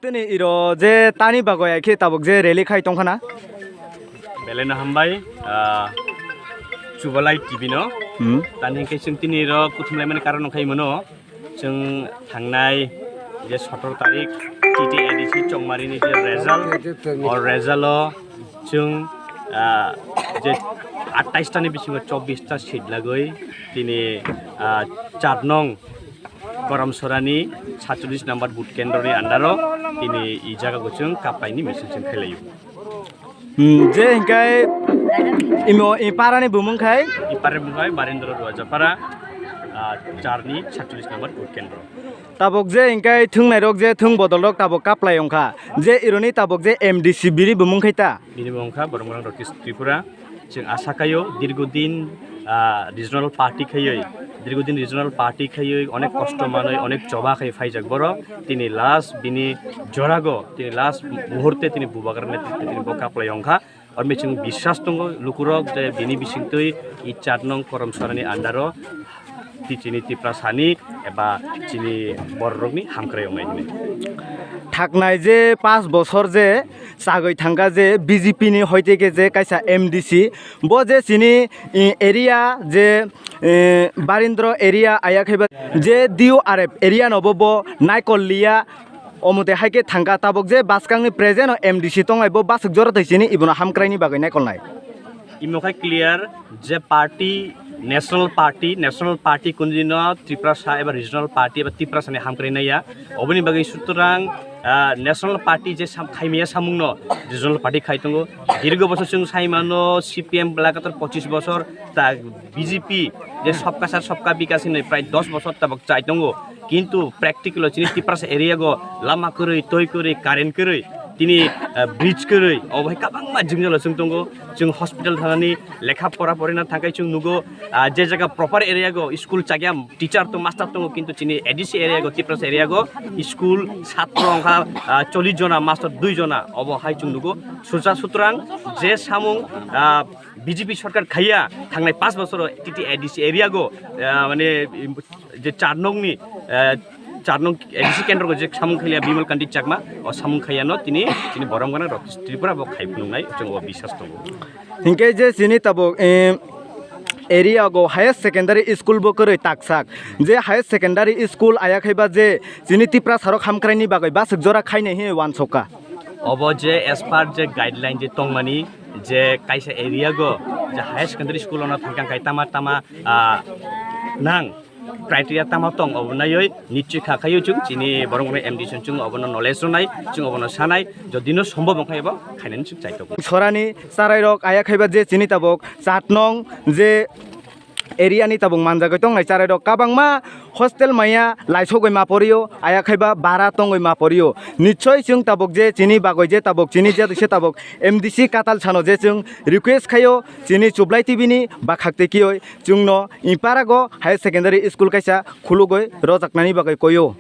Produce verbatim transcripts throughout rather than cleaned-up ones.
Tini iro je tani bagwi khe tabuk je rally khai tongkhana. Belai no hambai, ah, Chubalai T V no. Hmm. Tani hwnkhe chwng tini iro kuthumlaimani karon wngkha imo no. Chwng thangnai je sotoro tarik T T A D C Chongmari ni je result, o result o chwng, ah, je atais ta ni bisingo chobbish ta seat lagwi tini, ah, char nong Koramsorani satchollish number booth kendro ni under o tini i jaga o chwng kaplai ni misil chwng khlai o. Hmm, je hwnkhe imo i para ni bumung khai? I para ni bumung khai Barendra Rajapara, ah, char ni satchollish number booth kendro. Tabuk je hwnkhe thwngnairok je thwng bodolrok tabuk kaplai wngkha. Je ironi tabuk je M D C bini bumung khai ta? Bini bumung kha Boromgorang Roti Tripura. Chwng asa khaio dirgodin, ah, regional party khaioi, dirgodin regional party khaioi onek kosto manoi, onek choba khai phaijak borok. Tini last bini jorago, tini last muhurte tini bubagra netrite tini bo kaplai wngkha. Oro chwng biswas tongo lukurok je bini bisingtwi i char nong Koramsorani under o ti chini Tiprasani eba chini bororokni hamkrai wngnai hwnwi. Thaknai je pash bosor je chagwi thangkha je B J P ni hoite khe je kaisa M D C, bo je chini, eh, area je, eh, Barendra area aya khaiba je D U R F area no bo, bo naikol liya. Omo twi hai khe thangkha tabuk je bwskangni present o M D C tongnai bo bwswk jora twi chini ibono hamkraini bagwi naikolnai. Imo khe clear je party, national party, national party kunjino Tiprasa eba regional party eba Tiprasani hamkrai naiya. Oboni bagwi sutrang, ah, national party je sam-, khaimaya samungno regional party khai tongo. Dirgo bosor chwng saimano C P M lagatar pochis bosor ta B J P je sabka saath sabka bikas hinwi prai dos bosor tabuk chai tongo. Kintu practical o chini Tiprasa area go lama kwrwi, twi kwrwi, current kwrwi, tini, ah, bridge kwrwi, obo hai kwbangma jwngjal o chwng tongo. Chwng hospital thanani lekha pora porina thangkhai chwng nugo, ah, je jaga proper area go school chakya teacher to master tongo, kintu chini A D C area go, Tiprasa area go school satro wngkha, ah, chollish jona, master dui jona, obo hai chwng nugo. Sucha sutrang je samung, ah, B J P sarkar khaiya thangnai pash bosoro T T A D C area go, ah, mane, je char nongni, eh, char nong A D C kendro je samung khaiya Bimal Kanti Chakma, o samung khaiya no tini, tini Boromgorang rok Tripura bo khai phunuknai chwng o biswas tongo. Hinkhe je chini tabuk, eh, area go higher secondary school bo kwrwi taksak, je higher secondary school aya khaiba je chini Tiprasa rok hamkraini bagwi bwswk jora khainai hinwi uansukha. Obo je as per je guideline je tongmani je kaisa area go je higher secondary school ono thangkha khai tama tama, ah, nang criteria tama tong obo naiwi nichoi kha khaio chwng chini borok rok M D C chwng obono knowledge rwnai chwng obono sanai jodi no sombhob wngkha ebo khainani chwng chaitok. Sorani charai rok aya khaiba je chini tabuk chat nong je area ni tabuk manjagwi tongnai charai rok kwbangma hostel maya laisogwi ma porio aya khaiba bara tongwi ma porio nichoi chwng tabuk je chini bagwi je tabuk chini je se tabuk M D C katal sano je chwng request khaio chini Chublai T V ni bakhak tei kioi chwngno Iparago higher secondary school kaisa khulugwi rojaknani bagwi koio.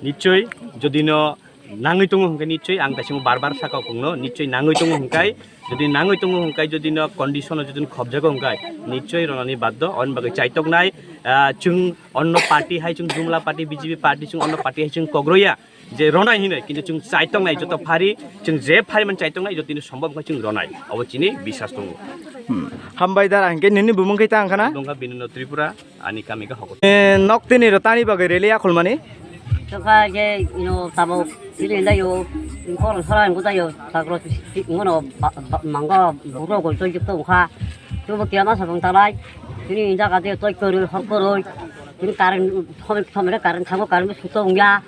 Nichoi jodi no nangwi tongo hwnkhe nichoi ang daisimo bar bar sakha kongno nichoi nangwi tongo hwnkhe jodi nangwi tongo hwnkhe jodi no condition o jodi no khobjago hwnkhe nichoi ronani baddo on bagwi chaitoknai, ah, chwng onno party hai chwng Jumla party B J P party chwng onno party hai chwng kogroya je ronai hinwi kintu chwng chaitoknai joto phari chwng je phari man chaitoknai jodi no sombhob wngkha chwng ronai obo chini biswas tongo. Hmm. Hambai dara hinkhe nini bumung khe ta wngkha na? Bumung kha Binondo Tripura. Ani kami ka hokot. Eh, nok tini ro tani bagwi rally akhulmani? Tokha je ino tabo sili ndai yo, inkor sara ingko dai yo, sagro si, si, ngono ba, ba, mangga buro gol toi jipto ungkha. Tubo kiyama sabang talai, tini inda kate toi koroi, hor koroi, tini current, thome, thome current thango, current suto ungya.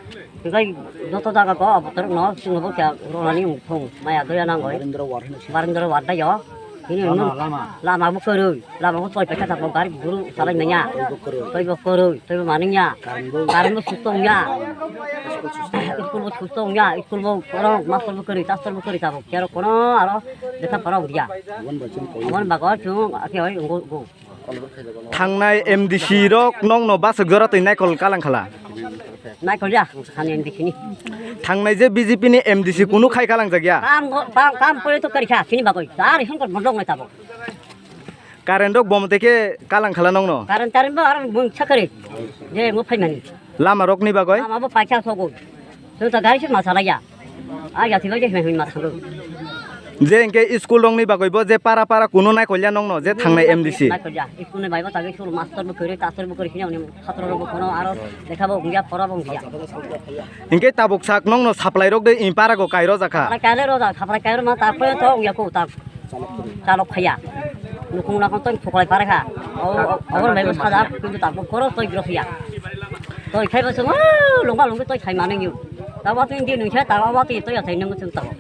Hinkhe joto jaga go abotorok no chwng bo khe ronani wngthung maya doya nangoi. Barendra ward hinwi se. Barendra ward dai o. Hini lama, lama. Lama bo kwrwi, lama bo toi paikha tamo gari buru salai manya. Toi bo kwrwi. Toi bo kwrwi, toi bo maningya. Current bo. Current bo susto wngya. School susto wngya. School bo susto wngya. School bo kono master bo kwrwi, taster bo kwrwi tamo. Kero kono aro lekha pora wngya. Aboni bagwi chwng akhe oi wngwi wngwi. Thangnai M D C rok nokno bwswk jora twi naikol kalang khala? Naikol ya, thani M D C ni. Thangnai je B J P ni M D C kunu khai kalang jakya? Kam go, kam, kam kore to kari kha, chini bagoi. Dar hin kor mondok nai tabo. Current rok bom teke kalang khala nokno? Current, current bo ar mung chakari. Je mo phai mani. Lama rokni bagoi? Lama bo paisa sogo. Chwng to gari se ma salaiya. A ya thilo je himai himai ma thango. Je hwnkhe school rokni bagwi bo je para para kuno naikolya nokno je thangnai M D C. Naikolya. School ni bai bo tagi school master bo kwrwi, taster bo kwrwi, hini oni satro rok bo kono aro lekha bo wngya, pora bo wngya. Hwnkhe tabuk sak nokno supply rok de in para go kairo jakha. Supply kairo rok, supply kairo ma ta pore to wngya ko ta. Chalok khaya. Nukung nakon to phuklai para kha. O, o, o, bai bo sajak, kintu tabuk koro to gro khaya. To khai bo sung, longba longbi to khai maneng. Tabo twi di nungsa, tabo twi to yathai nung sung tabo.